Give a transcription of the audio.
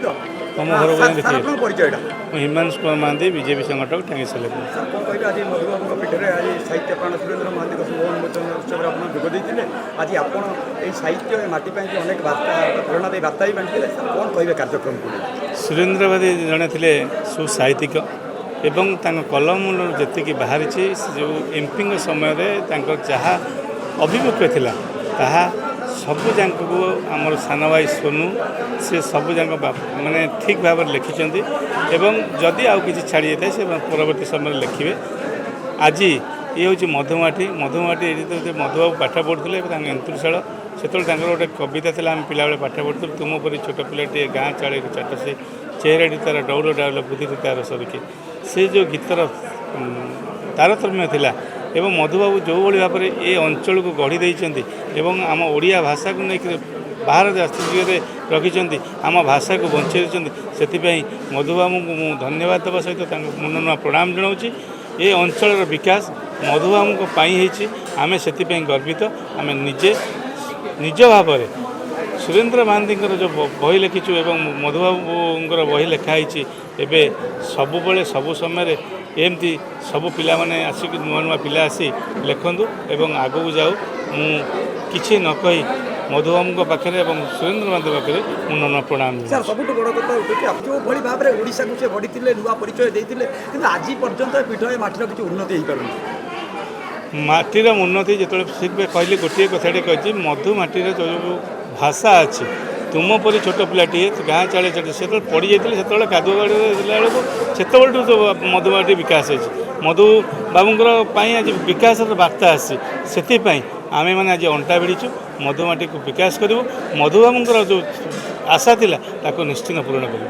ତ? ତମ ଘର ପର୍ଯ୍ୟନ୍ତ ସାର୍, ଦେଖିବେ। ଆପଣଙ୍କ ପରିଚୟଟା? ମୁଁ ହିମାଂଶୁ କୁମାର ମହାନ୍ତି, ବିଜେପି ସଂଗଠକ, ଟାଙ୍ଗୀ ସାଲେପୁର। ସାର୍, କ'ଣ କହିବେ, ଆଜି ମଧୁବାବୁଙ୍କ ପୀଠରେ ଆଜି ସାହିତ୍ୟ ପ୍ରାଣ ସୁରେନ୍ଦ୍ର ମହାନ୍ତିଙ୍କ ଶୁଭ ଉନ୍ମୋଚନ ଉତ୍ସବରେ ଆପଣ ଯୋଗ ଦେଇଥିଲେ। ଆଜି ଆପଣ ଏଇ ସାହିତ୍ୟ, ଏ ମାଟି ପାଇଁ ଯେ ଅନେକ ବାର୍ତ୍ତା, ପ୍ରେରଣା ଦେଇ ବାର୍ତ୍ତା ବି ବାଣ୍ଟିଥିଲେ। ସାର୍, କ'ଣ କହିବେ କାର୍ଯ୍ୟକ୍ରମକୁ ନେଇ? ସୁରେନ୍ଦ୍ରବାଦୀ ଜଣେ ଥିଲେ ସୁସାହିତ୍ୟିକ ଏବଂ ତାଙ୍କ କଲମରୁ ଯେତିକି ବାହାରିଛି, ସେ ଯେଉଁ ଏମ୍ପିଙ୍କ ସମୟରେ ତାଙ୍କର ଯାହା ଅଭିମୁଖ୍ୟ ଥିଲା, ତାହା ସବୁ ଯାକକୁ ଆମର ସାନ ଭାଇ ସୋନୁ ସେ ସବୁ ଯାକ ମାନେ ଠିକ୍ ଭାବରେ ଲେଖିଛନ୍ତି ଏବଂ ଯଦି ଆଉ କିଛି ଛାଡ଼ି ଯାଇଥାଏ, ସେ ପରବର୍ତ୍ତୀ ସମୟରେ ଲେଖିବେ। ଆଜି ଇଏ ହେଉଛି ମଧୁମାଟି। ମଧୁମାଟି ଏଠି ତ ମଧୁବାବୁ ପାଠ ପଢ଼ୁଥିଲେ ଏବଂ ତାଙ୍କ ଏନ୍ତୁଡ଼ିଶାଳ, ସେତେବେଳେ ତାଙ୍କର ଗୋଟେ କବିତା ଥିଲା, ଆମେ ପିଲାବେଳେ ପାଠ ପଢ଼ୁଥିଲୁ, "ତୁମ ପରି ଛୋଟ ପିଲାଟିଏ ଗାଁ ଚାଳିରୁ ଚାଟ, ସେ ଚେହେରାଟି ତା'ର ଡଉଲ ଡାଉଲ, ବୁଦ୍ଧିଟି ତା'ର ସରିକି", ସେ ଯେଉଁ ଗୀତର ତାରତମ୍ୟ ଥିଲା ଏବଂ ମଧୁବାବୁ ଯେଉଁଭଳି ଭାବରେ ଏ ଅଞ୍ଚଳକୁ ଗଢ଼ି ଦେଇଛନ୍ତି ଏବଂ ଆମ ଓଡ଼ିଆ ଭାଷାକୁ ନେଇକରି ବାହାର ଜାତିରେ ରଖିଛନ୍ତି, ଆମ ଭାଷାକୁ ବଞ୍ଚେଇ ଦେଇଛନ୍ତି, ସେଥିପାଇଁ ମଧୁବାବୁଙ୍କୁ ମୁଁ ଧନ୍ୟବାଦ ଦେବା ସହିତ ତାଙ୍କୁ ମୁଣ୍ଡ ନୂଆ ପ୍ରଣାମ ଜଣାଉଛି। ଏ ଅଞ୍ଚଳର ବିକାଶ ମଧୁବାବୁଙ୍କ ପାଇଁ ହେଇଛି, ଆମେ ସେଥିପାଇଁ ଗର୍ବିତ। ଆମେ ନିଜେ ନିଜ ଭାବରେ ସୁରେନ୍ଦ୍ର ମହାନ୍ତିଙ୍କର ଯେଉଁ ବହି ଲେଖିଛୁ ଏବଂ ମଧୁବାବୁଙ୍କର ବହି ଲେଖା ହେଇଛି, ଏବେ ସବୁବେଳେ ସବୁ ସମୟରେ ଏମିତି ସବୁ ପିଲାମାନେ ଆସିକି, ନୂଆ ନୂଆ ପିଲା ଆସି ଲେଖନ୍ତୁ ଏବଂ ଆଗକୁ ଯାଉ। ମୁଁ କିଛି ନ କହି ମଧୁବାବୁଙ୍କ ପାଖରେ ଏବଂ ସୁରେନ୍ଦ୍ର ମହାନ୍ତି ପାଖରେ ମୁଁ ନୂଆ ପ୍ରଣାମ ଜଣାଉଛି। ସାର୍, ସବୁଠୁ ବଡ଼ କଥା ଉଠୁଛି, ଯେଉଁଭଳି ଭାବରେ ଓଡ଼ିଶାକୁ ସେ ଗଢ଼ିଥିଲେ, ନୂଆ ପରିଚୟ ଦେଇଥିଲେ, କିନ୍ତୁ ଆଜି ପର୍ଯ୍ୟନ୍ତ ଏ ପୀଠ, ଏ ମାଟିର କିଛି ଉନ୍ନତି ହେଇପାରୁନି। ମାଟିର ଉନ୍ନତି ଯେତେବେଳେ ସେଥିପାଇଁ କହିଲି, ଗୋଟିଏ କଥାଟି କହିଛି, ମଧୁ ମାଟିର ଯେଉଁ ଭାଷା ଅଛି, "ତୁମ ପରି ଛୋଟ ପିଲାଟିଏ ଗାଁ ଚାଳେ ଚାଳେ", ସେତେବେଳେ ପଡ଼ିଯାଇଥିଲେ, ସେତେବେଳେ କାଦୁଅ ଗାଡ଼ିରେ ଥିଲା ବେଳକୁ, ସେତେବେଳଠୁ ଯେଉଁ ମଧୁମାଟି ବିକାଶ ହେଇଛି, ମଧୁ ବାବୁଙ୍କର ପାଇଁ ଆଜି ବିକାଶର ବାର୍ତ୍ତା ଆସିଛି। ସେଥିପାଇଁ ଆମେମାନେ ଆଜି ଅଣ୍ଟା ଭିଡ଼ିଛୁ, ମଧୁମାଟିକୁ ବିକାଶ କରିବୁ। ମଧୁବାବୁଙ୍କର ଯେଉଁ ଆଶା ଥିଲା, ତାକୁ ନିଶ୍ଚିତ ପୂରଣ କରିବୁ।